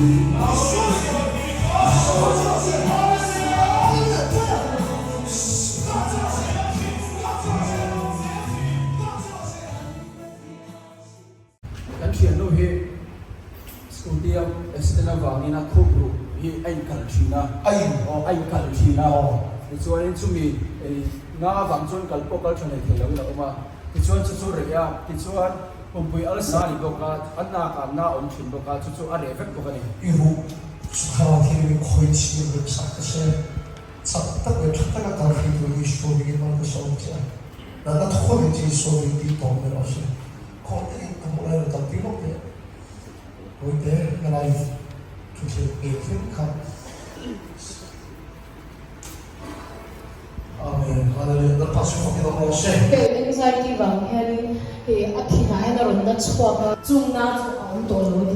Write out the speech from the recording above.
Kan thiannu hi scooty a accident avangin a khup ruh hi a inkal thin a. A in? Aw, a inkal thin a. Tichuanin chumi na avang chuan kal pawh kal tha nei thei loin a awm a. Tichuan chu chu reh a, tichuan pumpui alsa a ni bawk a, a nak ah na a awm thin bawk a, chu chu a reh vek bawk a ni. I ruh thlarau thianghlim in khawi chhir rem sak ta se, chak tak leh tha taka kal thei tur Isua ringin mal ka sawm che a, natna thawk che Isua ring tih tawp mai rawh se. Khaw takin ka hmuh lai rawn kalpui lawk teh. Kawite na lai thutthleng pek thleng kha. Amen. Hallelujah. Lalpa chu fakin awm rawh se. Hei anxiety vang hianin a thinah hian a rawn na chhuak a. Chung na chu a awm tawh lo a ni.